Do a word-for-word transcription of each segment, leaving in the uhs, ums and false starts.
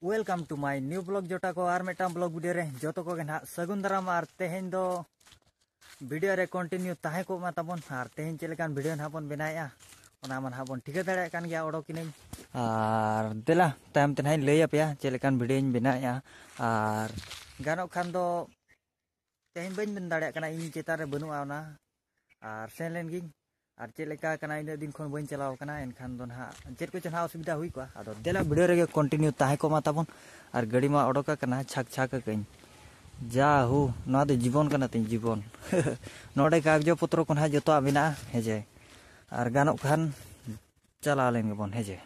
Welcome to my new vlog ᱡᱚᱴᱟ ᱠᱚ, ᱟᱨ ᱢᱤᱫᱴᱟᱝ vlog video ᱨᱮ ᱡᱚᱛᱚ ᱠᱚᱜᱮ ᱱᱟᱦᱟᱜ ᱥᱟᱹᱜᱩᱱ ᱫᱟᱨᱟᱢ᱾ ᱟᱨ ᱛᱮᱦᱮᱧ ᱫᱚ video ᱨᱮ continue ᱛᱟᱦᱮᱸ ᱠᱚᱜ ᱢᱟ ᱛᱟᱵᱚᱱ᱾ ᱟᱨ ᱛᱮᱦᱮᱧ ᱪᱮᱫ ᱞᱮᱠᱟᱱ video ᱱᱟᱦᱟᱜ ᱵᱚᱱ ᱵᱮᱱᱟᱣᱮᱫᱼᱟ, ᱚᱱᱟ ᱢᱟ ᱱᱟᱦᱟᱜ ᱵᱚᱱ ᱴᱷᱤᱠᱟᱹ ᱫᱟᱲᱮᱭᱟᱜ ᱠᱟᱱ ᱜᱮᱭᱟ, ᱚᱰᱚᱠ ᱤᱱᱟᱹᱧ᱾ ᱟᱨ ᱫᱮᱞᱟ, ᱛᱟᱭᱚᱢ ᱛᱮ ᱱᱟᱦᱟᱜ ᱤᱧ ᱞᱟᱹᱭ ᱟᱯᱮᱭᱟ ᱪᱮᱫ ᱞᱮᱠᱟᱱ video ᱤᱧ ᱵᱮᱱᱟᱣᱮᱫᱼᱟ᱾ ᱟᱨ ᱜᱟᱱᱚᱜ ᱠᱷᱟᱱ ᱫᱚ ᱛᱮᱦᱮᱧ ᱵᱟᱹᱧ ᱢᱮᱱ ᱫᱟᱲᱮᱭᱟᱜ ᱠᱟᱱᱟ, ᱤᱧ ᱪᱮᱛᱟᱱ ᱨᱮ ᱵᱟᱹᱱᱩᱜᱼᱟ ᱚᱱᱟ᱾ ᱟᱨ ᱥᱮᱱ ᱞᱮᱱ ᱜᱤᱧ, ᱟᱨ ᱪᱮᱫ ᱞᱮᱠᱟ ᱠᱟᱱᱟ, ᱤᱱᱟᱹᱜ ᱫᱤᱱ ᱠᱷᱚᱱ ᱵᱟᱹᱧ ᱪᱟᱞᱟᱣ ᱠᱟᱱᱟ, ᱮᱱᱠᱷᱟᱱ ᱫᱚ ᱱᱟᱦᱟᱜ ᱪᱮᱫ ᱠᱚᱪᱚ ᱱᱟᱦᱟᱜ ᱚᱥᱩᱵᱤᱫᱷᱟ ᱦᱩᱭ ᱠᱚᱜᱼᱟ᱾ ᱟᱫᱚ ᱫᱮᱞᱟ, video ᱨᱮᱜᱮ continue ᱛᱟᱦᱮᱸ ᱠᱚᱜ ᱢᱟ ᱛᱟᱵᱚᱱ᱾ ᱟᱨ ᱜᱟᱹᱰᱤ ᱢᱟ ᱚᱰᱚᱠ ᱟᱠᱟᱱᱟ, ᱪᱷᱟᱠ ᱪᱷᱟᱠ ᱟᱠᱟᱹᱧ᱾ ᱡᱟ ᱦᱳ, ᱱᱚᱣᱟ ᱫᱚ ᱡᱤᱵᱚᱱ ᱠᱟᱱᱟ ᱛᱤᱧ, ᱡᱤᱵᱚᱱ᱾ ᱱᱚᱰᱮ ᱠᱟᱜᱚᱡᱽ ᱯᱚᱛᱨᱚ ᱠᱚ ᱱᱟᱦᱟᱜ ᱡᱚᱛᱚᱣᱟᱜ ᱢᱮᱱᱟᱜᱼᱟ, ᱦᱮᱸ ᱡᱮ᱾ ᱟᱨ ᱜᱟᱱᱚᱜ ᱠᱷᱟᱱ ᱪᱟᱞᱟᱣ ᱞᱮᱱ ᱜᱮᱵᱚᱱ, ᱦᱮᱸ ᱡᱮ᱾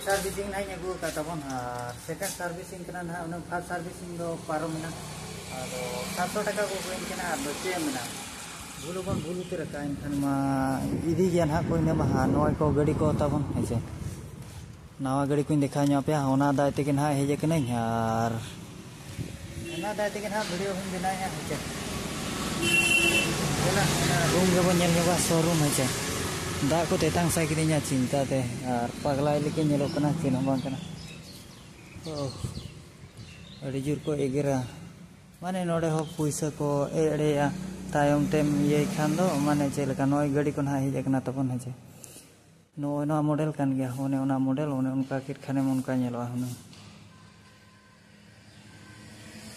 Servicing ᱱᱟᱦᱟᱜ ᱤᱧ ᱟᱹᱜᱩ ᱟᱠᱟᱫ ᱛᱟᱵᱚᱱ, ᱟᱨ second servicing ᱠᱟᱱᱟ ᱱᱟᱦᱟᱜ, ᱩᱱᱟᱹᱜ first servicing ᱫᱚ ᱯᱟᱨᱚᱢ ᱮᱱᱟ᱾ ᱟᱫᱚ ᱥᱟᱛᱥᱚ ᱴᱟᱠᱟ ᱠᱚ ᱠᱚᱭᱮᱧ ᱠᱟᱱᱟ, ᱟᱨ ᱫᱚ ᱪᱮᱫ ᱮᱢ ᱢᱮᱱᱟ, ᱵᱷᱩᱞ ᱦᱚᱸᱵᱚᱱ ᱵᱷᱩᱞ ᱩᱛᱟᱹᱨ ᱟᱠᱟᱫᱼᱟ, ᱮᱱᱠᱷᱟᱱ ᱢᱟ ᱤᱫᱤ ᱜᱮᱭᱟ ᱱᱟᱦᱟᱜ ᱠᱚ ᱤᱱᱟᱹ ᱢᱟ᱾ ᱟᱨ ᱱᱚᱜᱼᱚᱭ ᱠᱚ ᱜᱟᱹᱰᱤ ᱠᱚ ᱛᱟᱵᱚᱱ, ᱦᱮᱸ ᱥᱮ, ᱱᱟᱣᱟ ᱜᱟᱹᱰᱤ ᱠᱚᱧ ᱫᱮᱠᱷᱟᱣ ᱧᱚᱜ ᱟᱯᱮᱭᱟ, ᱚᱱᱟ ᱫᱟᱭ ᱛᱮᱜᱮ ᱱᱟᱦᱟᱜ ᱦᱮᱡ ᱟᱠᱟᱱᱟᱹᱧ᱾ ᱟᱨ ᱚᱱᱟ ᱫᱟᱭ ᱛᱮᱜᱮ ᱱᱟᱦᱟᱜ video ᱦᱚᱸᱧ ᱵᱮᱱᱟᱣᱮᱫᱼᱟ, ᱦᱮᱸ ᱪᱮ᱾ ᱫᱮᱞᱟ, ᱚᱱᱟ room ᱜᱮᱵᱚᱱ ᱧᱮᱞ ᱧᱚᱜᱟ, showroom, ᱦᱮᱸ ᱪᱮ᱾ ᱫᱟᱜ ᱠᱚ ᱛᱮᱛᱟᱝ ᱥᱟᱭ ᱠᱤᱫᱤᱧᱟ ᱪᱤᱱᱛᱟ ᱛᱮ, ᱟᱨ ᱯᱟᱜᱽᱞᱟᱭ ᱞᱮᱠᱟ ᱧᱮᱞᱚᱜ ᱠᱟᱱᱟ, ᱪᱮᱫ ᱦᱚᱸ ᱵᱟᱝ ᱠᱟᱱᱟ᱾ ᱳᱦ, ᱟᱹᱰᱤ ᱡᱳᱨ ᱠᱚ ᱮᱜᱮᱨᱟ᱾ ᱢᱟᱱᱮ ᱱᱚᱰᱮ ᱦᱚᱸ ᱯᱩᱭᱥᱟᱹ ᱠᱚ ᱮᱲᱮᱭᱟ, ᱛᱟᱭᱚᱢ ᱛᱮᱢ ᱤᱭᱟᱹᱭ ᱠᱷᱟᱱ ᱫᱚ, ᱢᱟᱱᱮ ᱪᱮᱫ ᱞᱮᱠᱟ, ᱱᱚᱜᱼᱚᱭ ᱜᱟᱹᱰᱤ ᱠᱚ ᱱᱟᱦᱟᱜ ᱦᱮᱡ ᱟᱠᱟᱱᱟ ᱛᱟᱵᱚᱱ, ᱦᱮᱸ ᱪᱮ᱾ ᱱᱚᱜᱼᱚᱭ ᱱᱚᱣᱟ model ᱠᱟᱱ ᱜᱮᱭᱟ, ᱚᱱᱮ ᱚᱱᱟ model, ᱚᱱᱮ ᱚᱱᱠᱟ ᱠᱮᱫ ᱠᱷᱟᱱᱮᱢ ᱚᱱᱠᱟ ᱧᱮᱞᱚᱜᱼᱟ ᱦᱩᱱᱟᱹᱝ᱾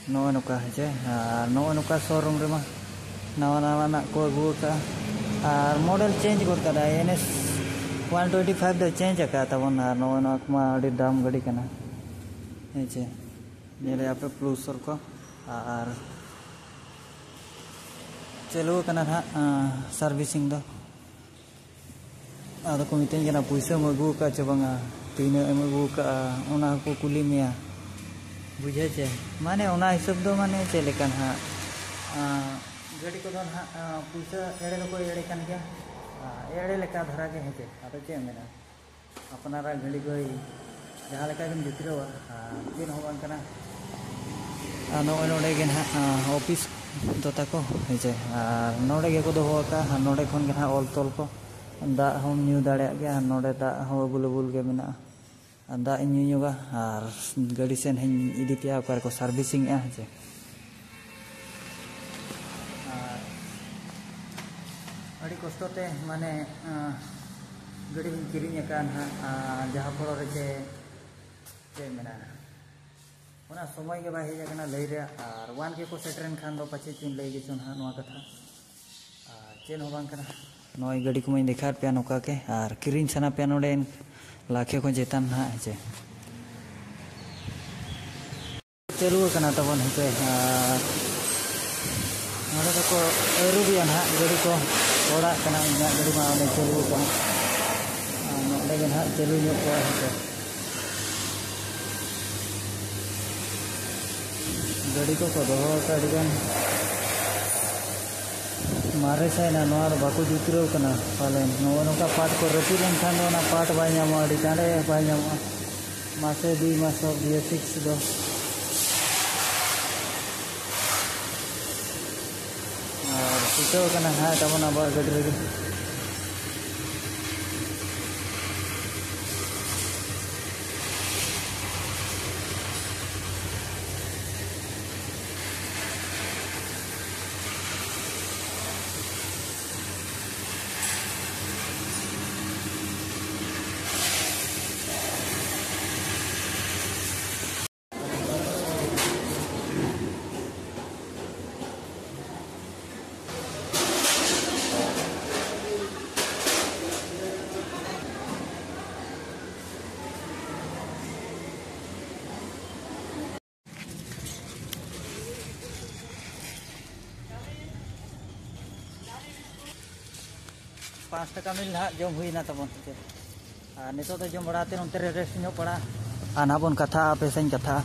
ᱱᱚᱜᱼᱚᱭ ᱱᱚᱝᱠᱟ, ᱦᱮᱸ ᱪᱮ᱾ ᱟᱨ ᱱᱚᱜᱼᱚᱭ ᱱᱚᱝᱠᱟ showroom ᱨᱮᱢᱟ ᱱᱟᱣᱟ ᱱᱟᱣᱟᱱᱟᱜ ᱠᱚ ᱟᱹᱜᱩ ᱟᱠᱟᱫᱼᱟ᱾ ᱟᱨ model change ᱜᱚᱫ ᱠᱟᱫᱟᱭ, NS one twenty five ᱫᱚ change ᱟᱠᱟᱫ ᱛᱟᱵᱚᱱ᱾ ᱟᱨ ᱱᱚᱜᱼᱚᱭ ᱱᱚᱣᱟ ᱠᱚᱢᱟ ᱟᱹᱰᱤ ᱫᱟᱢ ᱜᱟᱹᱰᱤ ᱠᱟᱱᱟ, ᱦᱮᱸ ᱪᱮ᱾ ᱧᱮᱞᱮᱫᱼᱟ ᱯᱮ Pulsar ᱠᱚ᱾ ᱟᱨ ᱪᱟᱹᱞᱩ ᱟᱠᱟᱱᱟ ᱱᱟᱦᱟᱜ, ᱟᱸ, servicing ᱫᱚ᱾ ᱟᱫᱚ ᱠᱚ ᱢᱤᱛᱟᱹᱧ ᱠᱟᱱᱟ, "ᱯᱩᱭᱥᱟᱹᱢ ᱟᱹᱜᱩ ᱟᱠᱟᱫᱼᱟ ᱪᱮ ᱵᱟᱝᱟ, ᱛᱤᱱᱟᱹᱜ ᱮᱢ ᱟᱹᱜᱩ ᱟᱠᱟᱫᱼᱟ?" ᱚᱱᱟ ᱦᱚᱸᱠᱚ ᱠᱩᱞᱤ ᱢᱮᱭᱟ, ᱵᱩᱡᱷᱟᱹᱣ ᱪᱮ? ᱢᱟᱱᱮ ᱚᱱᱟ ᱦᱤᱥᱟᱹᱵ ᱫᱚ ᱢᱟᱱᱮ ᱪᱮᱫ ᱞᱮᱠᱟ ᱱᱟᱦᱟᱜ, ᱟᱸ, ᱜᱟᱹᱰᱤ ᱠᱚᱫᱚ ᱱᱟᱦᱟᱜ, ᱟᱸ, ᱯᱩᱭᱥᱟᱹ ᱮᱲᱮ ᱫᱚᱠᱚ ᱮᱲᱮ ᱠᱟᱱ ᱜᱮᱭᱟ, ᱟᱸ, ᱮᱲᱮ ᱞᱮᱠᱟ ᱫᱷᱟᱨᱟ ᱜᱮ, ᱦᱮᱸ ᱪᱮ? ᱟᱫᱚ ᱪᱮᱫ ᱮᱢ ᱢᱮᱱᱟ, ᱟᱯᱱᱟᱨᱟᱜ ᱜᱟᱹᱰᱤ ᱠᱚᱭ ᱡᱟᱦᱟᱸ ᱞᱮᱠᱟ ᱜᱮᱢ ᱡᱩᱛᱨᱟᱹᱣᱟ, ᱟᱨ ᱪᱮᱫ ᱦᱚᱸ ᱵᱟᱝ ᱠᱟᱱᱟ᱾ ᱟᱨ ᱱᱚᱜᱼᱚᱭ ᱱᱚᱰᱮ ᱜᱮ ᱱᱟᱦᱟᱜ, ᱟᱸ, office ᱫᱚ ᱛᱟᱠᱚ, ᱦᱮᱸ ᱪᱮ? ᱟᱨ ᱱᱚᱰᱮ ᱜᱮᱠᱚ ᱫᱚᱦᱚ ᱟᱠᱟᱫᱼᱟ, ᱟᱨ ᱱᱚᱰᱮ ᱠᱷᱚᱱ ᱜᱮ ᱱᱟᱦᱟᱜ ᱚᱞ ᱛᱚᱞ ᱠᱚ᱾ ᱫᱟᱜ ᱦᱚᱸᱢ ᱧᱩ ᱫᱟᱲᱮᱭᱟᱜ ᱜᱮᱭᱟ, ᱟᱨ ᱱᱚᱰᱮ ᱫᱟᱜ ᱦᱚᱸ available ᱜᱮ ᱢᱮᱱᱟᱜᱼᱟ᱾ ᱟᱨ ᱫᱟᱜ ᱤᱧ ᱧᱩ ᱧᱚᱜᱟ ᱟᱨ ᱜᱟᱹᱰᱤ ᱥᱮᱱ ᱦᱚᱸᱧ ᱤᱫᱤ ᱯᱮᱭᱟ ᱚᱠᱟ ᱨᱮᱠᱚ servicing ᱮᱜᱼᱟ, ᱦᱮᱸ ᱪᱮ᱾ ᱟᱨ ᱟᱹᱰᱤ ᱠᱚᱥᱴᱚ ᱛᱮ ᱢᱟᱱᱮ, ᱟᱸ, ᱜᱟᱹᱰᱤ ᱦᱚᱸᱧ ᱠᱤᱨᱤᱧ ᱟᱠᱟᱫᱼᱟ ᱱᱟᱦᱟᱜ, ᱟᱸ, ᱡᱟᱦᱟᱸ ᱯᱚᱨᱮ ᱨᱮ ᱪᱮ ᱪᱮᱫ ᱢᱮᱱᱟ, ᱚᱱᱟ ᱥᱚᱢᱚᱭ ᱜᱮ ᱵᱟᱭ ᱦᱮᱡ ᱟᱠᱟᱱᱟ ᱞᱟᱹᱭ ᱨᱮᱭᱟᱜ᱾ ᱟᱨ ᱚᱣᱟᱱ ᱠᱮ ᱠᱚ ᱥᱮᱴᱮᱨᱮᱱ ᱠᱷᱟᱱ ᱫᱚ ᱯᱟᱪᱮᱫ ᱪᱚᱧ ᱞᱟᱹᱭ ᱜᱮᱪᱚ ᱱᱟᱦᱟᱜ ᱱᱚᱣᱟ ᱠᱟᱛᱷᱟ᱾ ᱟᱨ ᱪᱮᱫ ᱦᱚᱸ ᱵᱟᱝ ᱠᱟᱱᱟ᱾ ᱱᱚᱜᱼᱚᱭ ᱜᱟᱹᱰᱤ ᱠᱚᱢᱟᱧ ᱫᱮᱠᱷᱟᱣᱟᱫ ᱯᱮᱭᱟ ᱱᱚᱝᱠᱟ ᱜᱮ, ᱟᱨ ᱠᱤᱨᱤᱧ ᱥᱟᱱᱟ ᱯᱮᱭᱟ ᱱᱚᱰᱮ ᱞᱟᱠᱷᱮ ᱠᱷᱚᱱ ᱪᱮᱛᱟᱱ ᱱᱟᱦᱟᱜ, ᱦᱮᱸ ᱪᱮ᱾ ᱪᱟᱹᱞᱩ ᱟᱠᱟᱱᱟ ᱛᱟᱵᱚᱱ ᱦᱮᱸ ᱪᱮ, ᱟᱨ ᱱᱚᱰᱮ ᱫᱚᱠᱚ ᱟᱹᱨᱩᱵᱮᱜᱼᱟ ᱱᱟᱦᱟᱜ ᱜᱟᱹᱰᱤ ᱠᱚ, ᱚᱲᱟᱜ ᱠᱟᱱᱟ᱾ ᱤᱧᱟᱹᱜ ᱜᱟᱹᱰᱤ ᱢᱟ ᱚᱸᱰᱮ ᱪᱟᱹᱞᱩ ᱟᱠᱟᱱᱟ, ᱟᱨ ᱱᱚᱰᱮ ᱜᱮ ᱱᱟᱦᱟᱜ ᱪᱟᱹᱞᱩ ᱧᱚᱜ ᱠᱚᱜᱼᱟ ᱦᱮᱸ ᱪᱮ᱾ ᱜᱟᱹᱰᱤ ᱠᱚᱠᱚ ᱫᱚᱦᱚ ᱟᱠᱟᱫ ᱟᱹᱰᱤ ᱜᱟᱱ᱾ ᱢᱟᱨᱮ ᱥᱟᱭᱱᱟ ᱱᱚᱣᱟ ᱫᱚ ᱵᱟᱠᱚ ᱡᱩᱛᱨᱟᱹᱣ ᱠᱟᱱᱟ ᱯᱟᱞᱮᱱ᱾ ᱱᱚᱜᱼᱚ ᱱᱚᱝᱠᱟ part ᱠᱚ ᱨᱟᱹᱯᱩᱫ ᱞᱮᱱᱠᱷᱟᱱ ᱫᱚ ᱚᱱᱟ part ᱵᱟᱭ ᱧᱟᱢᱚᱜᱼᱟ, ᱟᱹᱰᱤ ᱪᱟᱬᱮ ᱵᱟᱭ ᱧᱟᱢᱚᱜᱼᱟ᱾ ᱢᱟᱥᱮ ᱫᱩᱭ ᱢᱟᱥ ᱦᱚᱸ ᱵᱤᱭᱮ ᱥᱤᱠᱥ ᱫᱚ᱾ ᱟᱨ ᱪᱷᱩᱴᱟᱹᱣ ᱠᱟᱱᱟ ᱦᱟᱸᱜ ᱛᱟᱵᱚᱱ ᱟᱵᱚᱣᱟᱜ ᱜᱟᱹᱰᱤ ᱨᱮᱜᱮ᱾ ᱯᱟᱸᱪ ᱴᱟᱠᱟ ᱢᱤᱞ ᱱᱟᱦᱟᱜ ᱡᱚᱢ ᱦᱩᱭᱱᱟ ᱛᱟᱵᱚᱱ ᱦᱮᱸ ᱪᱮ᱾ ᱟᱨ ᱱᱤᱛᱚᱜ ᱫᱚ ᱡᱚᱢ ᱵᱟᱲᱟ ᱠᱟᱛᱮ ᱱᱚᱱᱛᱮ ᱨᱮ rest ᱧᱚᱜ ᱯᱟᱲᱟᱜᱼᱟ᱾ ᱟᱨ ᱱᱟᱦᱟᱜ ᱵᱚᱱ ᱠᱟᱛᱷᱟᱜᱼᱟ, ᱟᱯᱮ ᱥᱟᱶ ᱤᱧ ᱠᱟᱛᱷᱟᱜᱼᱟ᱾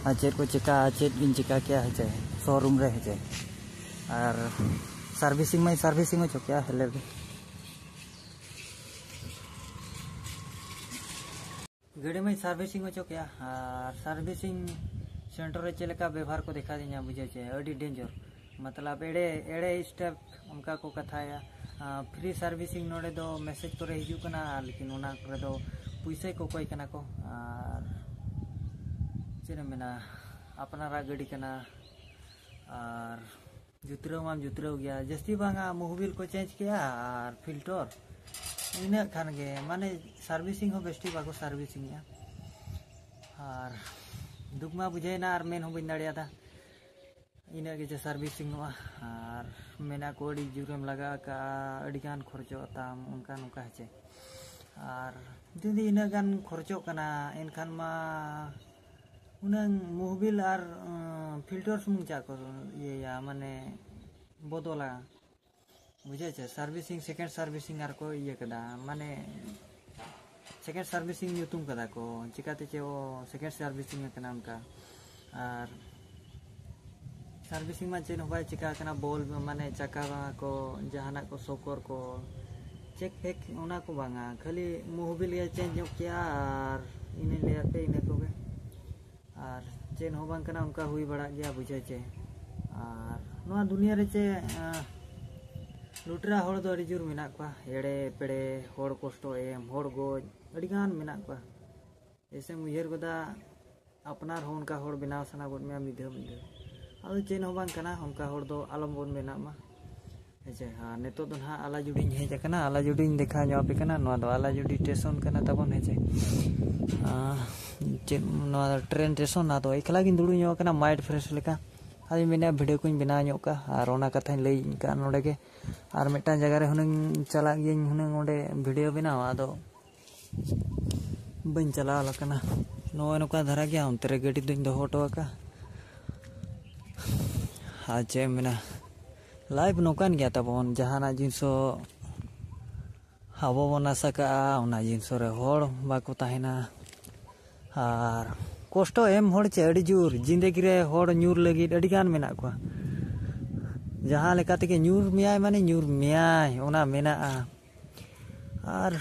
ᱟᱨ ᱪᱮᱫ ᱠᱚ ᱪᱮᱠᱟ, ᱪᱮᱫ ᱵᱤᱱ ᱪᱮᱠᱟ ᱠᱮᱭᱟ ᱦᱮᱸ ᱪᱮ, showroom ᱨᱮ ᱦᱮᱸ ᱪᱮ᱾ ᱟᱨ servicing ᱢᱟᱧ servicing ᱦᱚᱪᱚ ᱠᱮᱭᱟ ᱦᱮᱞᱮ ᱜᱮ᱾ ᱜᱟᱹᱰᱤ ᱢᱟᱧ servicing ᱦᱚᱪᱚ ᱠᱮᱜᱼᱟ, ᱟᱨ servicing center ᱨᱮ ᱪᱮᱫ ᱞᱮᱠᱟ ᱵᱮᱵᱚᱦᱟᱨ ᱠᱚ ᱫᱮᱠᱷᱟᱣᱫᱤᱧᱟ, ᱵᱩᱡᱷᱟᱹᱣ ᱪᱮ, ᱟᱹᱰᱤ danger᱾ ᱢᱚᱛᱞᱚᱵ ᱮᱲᱮ, ᱮᱲᱮ step ᱚᱱᱠᱟ ᱠᱚ ᱠᱟᱛᱷᱟᱭᱟ᱾ ᱟᱨ free servicing ᱱᱚᱰᱮ ᱫᱚ message ᱠᱚᱨᱮ ᱦᱤᱡᱩᱜ ᱠᱟᱱᱟ, ᱞᱮᱠᱤᱱ ᱚᱱᱟ ᱠᱚᱨᱮ ᱫᱚ ᱯᱩᱭᱥᱟᱹ ᱠᱚ ᱠᱚᱭ ᱠᱟᱱᱟ ᱠᱚ᱾ ᱟᱨ ᱪᱮᱫ ᱮᱢ ᱢᱮᱱᱟ, ᱟᱯᱱᱟᱨᱟᱜ ᱜᱟᱹᱰᱤ ᱠᱟᱱᱟ, ᱟᱨ ᱡᱩᱛᱨᱟᱹᱣ ᱢᱟᱢ ᱡᱩᱛᱨᱟᱹᱣ ᱜᱮᱭᱟ᱾ ᱡᱟᱹᱥᱛᱤ ᱵᱟᱝᱟ ᱢᱩᱦᱵᱤᱞ ᱠᱚ ᱪᱮᱧᱡᱽ ᱠᱮᱜᱼᱟ ᱟᱨ ᱯᱷᱤᱞᱴᱚᱨ, ᱤᱱᱟᱹᱜ ᱠᱷᱟᱱ ᱜᱮ᱾ ᱢᱟᱱᱮ ᱥᱟᱨᱵᱷᱤᱥᱤᱝ ᱦᱚᱸ ᱵᱮᱥ ᱴᱷᱤᱠ ᱵᱟᱠᱚ ᱥᱟᱨᱵᱷᱤᱥᱤᱝ ᱮᱜᱼᱟ᱾ ᱟᱨ ᱫᱩᱠ ᱢᱟ ᱵᱩᱡᱷᱟᱹᱣᱮᱱᱟ, ᱟᱨ ᱢᱮᱱ ᱦᱚᱸ ᱵᱟᱹᱧ ᱫᱟᱲᱮᱭᱟᱫᱟ᱾ ᱤᱱᱟᱹᱜ ᱜᱮ ᱡᱮ ᱥᱟᱨᱵᱷᱤᱥᱤᱝᱚᱜᱼᱟ᱾ ᱟᱨ ᱢᱮᱱᱟ ᱠᱚ ᱟᱹᱰᱤ ᱡᱳᱨᱮᱢ ᱞᱟᱜᱟᱣ ᱠᱟᱜᱼᱟ, ᱟᱹᱰᱤ ᱜᱟᱱ ᱠᱷᱚᱨᱚᱪᱚᱜ ᱛᱟᱢ, ᱚᱱᱠᱟ ᱱᱚᱝᱠᱟ ᱦᱮᱸ ᱪᱮ᱾ ᱟᱨ ᱡᱩᱫᱤ ᱤᱱᱟᱹᱜ ᱜᱟᱱ ᱠᱷᱚᱨᱚᱪᱚᱜ ᱠᱟᱱᱟ, ᱮᱱᱠᱷᱟᱱ ᱢᱟ ᱦᱩᱱᱟᱹᱝ ᱢᱩᱦᱵᱤᱞ ᱟᱨ ᱯᱷᱤᱞᱴᱚᱨ ᱥᱩᱢᱩᱝ ᱪᱟᱜ ᱠᱚ ᱤᱭᱟᱹᱭᱟ, ᱢᱟᱱᱮ ᱵᱚᱫᱚᱞᱟ᱾ ᱵᱩᱡᱷᱟᱹᱣ ᱪᱮ? ᱥᱟᱨᱵᱷᱤᱥᱤᱝ, ᱥᱮᱠᱮᱱᱰ ᱥᱟᱨᱵᱷᱤᱥᱤᱝ ᱟᱨ ᱠᱚ ᱤᱭᱟᱹ ᱠᱟᱫᱟ, ᱢᱟᱱᱮ ᱥᱮᱠᱮᱱᱰ ᱥᱟᱨᱵᱷᱤᱥᱤᱝ ᱧᱩᱛᱩᱢ ᱠᱟᱫᱟ ᱠᱚ, ᱪᱤᱠᱟᱹᱛᱮ ᱪᱮ ᱚ ᱥᱮᱠᱮᱱᱰ ᱥᱟᱨᱵᱷᱤᱥᱤᱝ ᱟᱠᱟᱱᱟ ᱚᱱᱠᱟ᱾ ᱟᱨ ᱥᱟᱨᱵᱷᱤᱥᱤᱝ ᱢᱟ ᱪᱮᱫ ᱦᱚᱸ ᱵᱟᱭ ᱪᱤᱠᱟ ᱟᱠᱟᱱᱟ, ᱵᱚᱞ ᱢᱟᱱᱮ ᱪᱟᱠᱟ ᱠᱚ, ᱡᱟᱦᱟᱱᱟᱜ ᱠᱚ, ᱥᱚᱠᱚᱨ ᱠᱚ ᱪᱮᱠ ᱯᱷᱮᱠ, ᱚᱱᱟ ᱠᱚ ᱵᱟᱝᱟ, ᱠᱷᱟᱹᱞᱤ ᱢᱩᱦᱵᱤᱞ ᱜᱮ ᱪᱮᱧᱡᱽ ᱧᱚᱜ ᱠᱮᱜᱼᱟ᱾ ᱟᱨ ᱤᱱᱟᱹ ᱞᱟᱹᱭᱟᱫ ᱯᱮ ᱤᱱᱟᱹ ᱠᱚᱜᱮ, ᱟᱨ ᱪᱮᱫ ᱦᱚᱸ ᱵᱟᱝ ᱠᱟᱱᱟ, ᱚᱱᱠᱟ ᱦᱩᱭ ᱵᱟᱲᱟᱜ ᱜᱮᱭᱟ, ᱵᱩᱡᱷᱟᱹᱣ ᱪᱮ᱾ ᱟᱨ ᱱᱚᱣᱟ ᱫᱩᱱᱤᱭᱟᱹ ᱨᱮ ᱪᱮ ᱟᱸ, ᱞᱩᱴᱨᱟ ᱦᱚᱲ ᱫᱚ ᱟᱹᱰᱤ ᱡᱳᱨ ᱢᱮᱱᱟᱜ ᱠᱚᱣᱟ, ᱮᱲᱮ ᱯᱮᱲᱮ, ᱦᱚᱲ ᱠᱚᱥᱴᱚ ᱮᱢ, ᱦᱚᱲ ᱜᱚᱡ, ᱟᱹᱰᱤᱜᱟᱱ ᱢᱮᱱᱟᱜ ᱠᱚᱣᱟ᱾ ᱮᱭᱥᱮᱢ ᱩᱭᱦᱟᱹᱨ ᱜᱚᱫᱟ, ᱟᱯᱱᱟᱨ ᱦᱚᱸ ᱚᱱᱠᱟ ᱦᱚᱲ ᱵᱮᱱᱟᱣ ᱥᱟᱱᱟ ᱜᱚᱫ ᱢᱮᱭᱟ ᱢᱤᱫ ᱫᱷᱟᱣ ᱢᱤᱫ ᱫᱷᱟᱣ᱾ ᱟᱫᱚ ᱪᱮᱫ ᱦᱚᱸ ᱵᱟᱝ ᱠᱟᱱᱟ, ᱚᱱᱠᱟ ᱦᱚᱲ ᱫᱚ ᱟᱞᱚᱢ ᱵᱚᱱ ᱵᱮᱱᱟᱜ ᱢᱟ᱾ ᱦᱮᱸ ᱪᱮ? ᱟᱨ ᱱᱤᱛᱚᱜ ᱫᱚ ᱱᱟᱦᱟᱜ ᱟᱞᱟ ᱡᱩᱰᱤᱧ ᱦᱮᱡ ᱟᱠᱟᱱᱟ, ᱟᱞᱟ ᱡᱩᱰᱤᱧ ᱫᱮᱠᱷᱟᱣ ᱧᱚᱜ ᱟᱯᱮ ᱠᱟᱱᱟ᱾ ᱱᱚᱣᱟ ᱫᱚ ᱟᱞᱟ ᱡᱩᱰᱤ ᱥᱴᱮᱥᱚᱱ ᱠᱟᱱᱟ ᱛᱟᱵᱚᱱ, ᱦᱮᱸ ᱪᱮ? ᱟᱨ ᱪᱮᱫ ᱱᱚᱣᱟ ᱫᱚ ᱴᱨᱮᱱ ᱥᱴᱮᱥᱚᱱ, ᱟᱫᱚ ᱮᱠᱞᱟ ᱜᱤᱧ ᱫᱩᱲᱩᱵ ᱧᱚᱜ ᱟᱠᱟᱱᱟ ᱢᱟᱭᱤᱱᱰ ᱯᱷᱨᱮᱥ ᱞᱮᱠᱟ᱾ ᱟᱫᱚᱧ ᱢᱮᱱᱮᱫᱼᱟ ᱵᱷᱤᱰᱤᱭᱳ ᱠᱚᱧ ᱵᱮᱱᱟᱣ ᱧᱚᱜ ᱠᱟᱜᱼᱟ, ᱟᱨ ᱚᱱᱟ ᱠᱟᱛᱷᱟᱧ ᱞᱟᱹᱭ ᱠᱟᱜᱼᱟ ᱱᱚᱰᱮ ᱜᱮ᱾ ᱟᱨ ᱢᱤᱫᱴᱟᱝ ᱡᱟᱭᱜᱟ ᱨᱮ ᱦᱩᱱᱟᱹᱝ ᱪᱟᱞᱟᱜ ᱜᱤᱭᱟᱹᱧ ᱦᱩᱱᱟᱹᱝ ᱚᱸᱰᱮ ᱵᱷᱤᱰᱤᱭᱳ ᱵᱮᱱᱟᱣ, ᱟᱫᱚ ᱵᱟᱹᱧ ᱪᱟᱞᱟᱣ ᱟᱠᱟᱱᱟ᱾ ᱱᱚᱜᱼᱚᱭ ᱱᱚᱝᱠᱟ ᱫᱷᱟᱨᱟ ᱜᱮᱭᱟ, ᱚᱱᱛᱮ ᱨᱮ ᱜᱟᱹᱰᱤ ᱫᱚᱧ ᱫᱚᱦᱚ ᱦᱚᱴᱚ ᱟᱠᱟᱫᱼᱟ᱾ ᱟᱨ ᱪᱮᱫ ᱮᱢ ᱢᱮᱱᱟ, ᱞᱟᱭᱤᱯᱷ ᱱᱚᱝᱠᱟᱱ ᱜᱮᱭᱟ ᱛᱟᱵᱚᱱ, ᱡᱟᱦᱟᱱᱟᱜ ᱡᱤᱱᱤᱥ ᱦᱚᱸ ᱟᱵᱚ ᱵᱚᱱ ᱟᱥᱟ ᱠᱟᱜᱼᱟ, ᱚᱱᱟ ᱡᱤᱱᱤᱥ ᱨᱮ ᱦᱚᱲ ᱵᱟᱠᱚ ᱛᱟᱦᱮᱱᱟ᱾ ᱟᱨ ᱠᱚᱥᱴᱚ ᱮᱢ ᱦᱚᱲ ᱪᱮ ᱟᱹᱰᱤ ᱡᱳᱨ, ᱡᱤᱱᱫᱮᱜᱤ ᱨᱮ ᱦᱚᱲ ᱧᱩᱨ ᱞᱟᱹᱜᱤᱫ ᱟᱹᱰᱤ ᱜᱟᱱ ᱢᱮᱱᱟᱜ ᱠᱚᱣᱟ᱾ ᱡᱟᱦᱟᱸ ᱞᱮᱠᱟ ᱛᱮᱜᱮ ᱧᱩᱨ ᱢᱮᱭᱟᱭ, ᱢᱟᱱᱮ ᱧᱩᱨ ᱢᱮᱭᱟᱭ, ᱚᱱᱟ ᱢᱮᱱᱟᱜᱼᱟ᱾ ᱟᱨ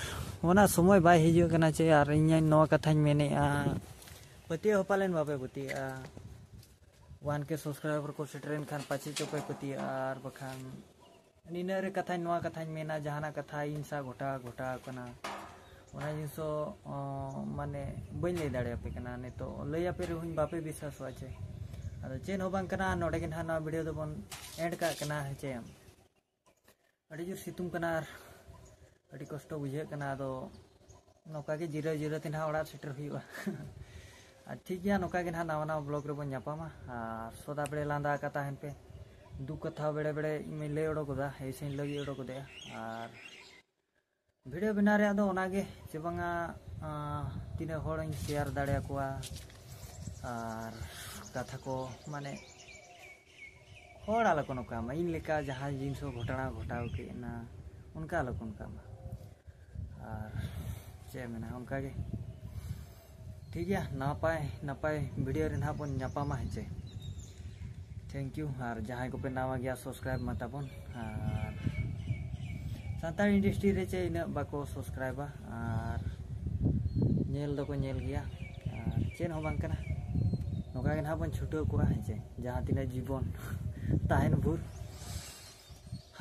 ᱚᱱᱟ ᱥᱚᱢᱚᱭ ᱵᱟᱭ ᱦᱤᱡᱩᱜ ᱠᱟᱱᱟ ᱪᱮ᱾ ᱟᱨ ᱤᱧ ᱱᱚᱣᱟ ᱠᱟᱛᱷᱟᱧ ᱢᱮᱱᱮᱫᱼᱟ, ᱯᱟᱹᱛᱭᱟᱹᱣ ᱦᱚᱸ ᱯᱟᱞᱮᱱ ᱵᱟᱯᱮ ᱯᱟᱹᱛᱭᱟᱹᱜᱼᱟ, ᱚᱣᱟᱱ ᱠᱮ ᱥᱟᱵᱥᱠᱨᱟᱭᱵᱟᱨ ᱠᱚ ᱥᱮᱴᱮᱨᱮᱱ ᱠᱷᱟᱱ ᱯᱟᱪᱮᱫ ᱪᱚᱯᱮ ᱯᱟᱹᱛᱭᱟᱹᱜᱼᱟ᱾ ᱟᱨ ᱵᱟᱠᱷᱟᱱ ᱱᱤᱱᱟᱹᱜ ᱨᱮ ᱠᱟᱛᱷᱟᱧ, ᱱᱚᱣᱟ ᱠᱟᱛᱷᱟᱧ ᱢᱮᱱᱟ, ᱡᱟᱦᱟᱱᱟᱜ ᱠᱟᱛᱷᱟ ᱤᱧ ᱥᱟᱶ ᱜᱷᱚᱴᱟᱣ, ᱜᱷᱚᱴᱟᱣ ᱠᱟᱱᱟ, ᱚᱱᱟ ᱡᱤᱱᱤᱥ ᱫᱚ ᱢᱟᱱᱮ ᱵᱟᱹᱧ ᱞᱟᱹᱭ ᱫᱟᱲᱮᱭᱟᱯᱮ ᱠᱟᱱᱟ᱾ ᱱᱤᱛᱚᱜ ᱞᱟᱹᱭ ᱟᱯᱮ ᱨᱮᱦᱚᱸᱧ ᱵᱟᱯᱮ ᱵᱤᱥᱣᱟᱥᱚᱜᱼᱟ ᱪᱮ᱾ ᱟᱫᱚ ᱪᱮᱫ ᱦᱚᱸ ᱵᱟᱝ ᱠᱟᱱᱟ, ᱱᱚᱰᱮ ᱜᱮ ᱱᱟᱦᱟᱜ ᱱᱚᱣᱟ ᱵᱷᱤᱰᱤᱭᱳ ᱫᱚᱵᱚᱱ ᱮᱱᱰ ᱠᱟᱜ ᱠᱟᱱᱟ, ᱦᱮᱸ ᱪᱮ᱾ ᱟᱹᱰᱤ ᱡᱳᱨ ᱥᱤᱛᱩᱝ ᱠᱟᱱᱟ ᱟᱨ ᱟᱹᱰᱤ ᱠᱚᱥᱴᱚ ᱵᱩᱡᱷᱟᱹᱜ ᱠᱟᱱᱟ᱾ ᱟᱫᱚ ᱱᱚᱝᱠᱟ ᱜᱮ ᱡᱤᱨᱟᱹᱣ ᱡᱤᱨᱟᱹᱣ ᱛᱮ ᱱᱟᱦᱟᱜ ᱚᱲᱟᱜ ᱥᱮᱴᱮᱨ ᱦᱩᱭᱩᱜᱼᱟ᱾ ᱟᱨ ᱴᱷᱤᱠ ᱜᱮᱭᱟ, ᱱᱚᱝᱠᱟ ᱜᱮ ᱱᱟᱦᱟᱜ ᱱᱟᱣᱟ ᱱᱟᱣᱟ ᱵᱞᱚᱜ ᱨᱮᱵᱚᱱ ᱧᱟᱯᱟᱢᱟ᱾ ᱟᱨ ᱥᱚᱫᱟ ᱵᱮᱲᱮ ᱞᱟᱸᱫᱟ ᱠᱟᱛᱷᱟ ᱦᱮᱱ ᱯᱮ, ᱫᱩᱠ ᱠᱟᱛᱷᱟ ᱵᱮᱲᱮ ᱵᱮᱲᱮ ᱤᱧ ᱢᱟᱧ ᱞᱟᱹᱭ ᱚᱰᱚᱠ ᱜᱚᱫᱟ, ᱮᱭᱥᱮᱧ ᱞᱟᱹᱜᱤᱫ ᱚᱰᱚᱠ ᱜᱚᱫᱮᱜᱼᱟ᱾ ᱟᱨ ᱵᱷᱤᱰᱤᱭᱳ ᱵᱮᱱᱟᱣ ᱨᱮᱭᱟᱜ ᱫᱚ ᱚᱱᱟᱜᱮ ᱪᱮ ᱵᱟᱝᱟ, ᱛᱤᱱᱟᱹᱜ ᱦᱚᱲᱤᱧ ᱥᱮᱭᱟᱨ ᱫᱟᱲᱮᱭᱟᱠᱚᱣᱟ ᱟᱨ ᱠᱟᱛᱷᱟ ᱠᱚ ᱢᱟᱱᱮ ᱦᱚᱲ ᱟᱞᱚ ᱠᱚ ᱱᱚᱝᱠᱟ ᱢᱟ, ᱤᱧ ᱞᱮᱠᱟ ᱡᱟᱦᱟᱸ ᱡᱤᱱᱤᱥ ᱠᱚ ᱜᱷᱚᱴᱚᱱᱟ ᱜᱷᱚᱴᱟᱣ ᱠᱮᱫ ᱮᱱᱟ, ᱚᱱᱠᱟ ᱟᱞᱚ ᱠᱚ ᱱᱚᱝᱠᱟ ᱢᱟ᱾ ᱟᱨ ᱪᱮᱫ ᱮᱢ ᱢᱮᱱᱟ, ᱚᱱᱠᱟᱜᱮ ᱴᱷᱤᱠ ᱜᱮᱭᱟ, ᱱᱟᱯᱟᱭ ᱱᱟᱯᱟᱭ ᱵᱷᱤᱰᱤᱭᱳ ᱨᱮ ᱱᱟᱦᱟᱜ ᱵᱚᱱ ᱧᱟᱯᱟᱢᱟ, ᱦᱮᱸ ᱪᱮ᱾ Thank U. ᱟᱨ ᱡᱟᱦᱟᱸᱭ ᱠᱚᱯᱮ ᱱᱟᱣᱟ ᱜᱮᱭᱟ, ᱥᱟᱵᱥᱠᱨᱟᱭᱤᱵᱽ ᱢᱟ ᱛᱟᱵᱚᱱ᱾ ᱟᱨ ᱥᱟᱱᱛᱟᱲ ᱤᱱᱰᱟᱥᱴᱨᱤ ᱨᱮ ᱪᱮ ᱤᱱᱟᱹᱜ ᱵᱟᱠᱚ ᱥᱟᱵᱥᱠᱨᱟᱭᱤᱵᱟ, ᱟᱨ ᱧᱮᱞ ᱫᱚᱠᱚ ᱧᱮᱞ ᱜᱮᱭᱟ, ᱟᱨ ᱪᱮᱫ ᱦᱚᱸ ᱵᱟᱝ ᱠᱟᱱᱟ᱾ ᱱᱚᱝᱠᱟ ᱜᱮ ᱱᱟᱦᱟᱜ ᱵᱚᱱ ᱪᱷᱩᱴᱟᱹᱣ ᱠᱚᱜᱼᱟ, ᱦᱮᱸ ᱪᱮ, ᱡᱟᱦᱟᱸ ᱛᱤᱱᱟᱹᱜ ᱡᱤᱵᱚᱱ ᱛᱟᱦᱮᱱ ᱵᱷᱳᱨ᱾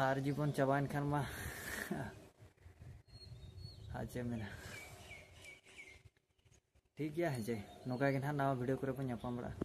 ᱟᱨ ᱡᱤᱵᱚᱱ ᱪᱟᱵᱟᱭᱮᱱ ᱠᱷᱟᱱ ᱢᱟ ᱟᱨ ᱪᱮᱫ ᱮᱢ ᱢᱮᱱᱟ᱾ ᱴᱷᱤᱠ ᱜᱮᱭᱟ, ᱦᱮᱸ ᱪᱮ, ᱱᱚᱝᱠᱟ ᱜᱮ ᱱᱟᱦᱟᱜ ᱱᱟᱣᱟ ᱵᱷᱤᱰᱤᱭᱳ ᱠᱚᱨᱮ ᱵᱚᱱ ᱧᱟᱯᱟᱢ ᱵᱟᱲᱟᱜᱼᱟ᱾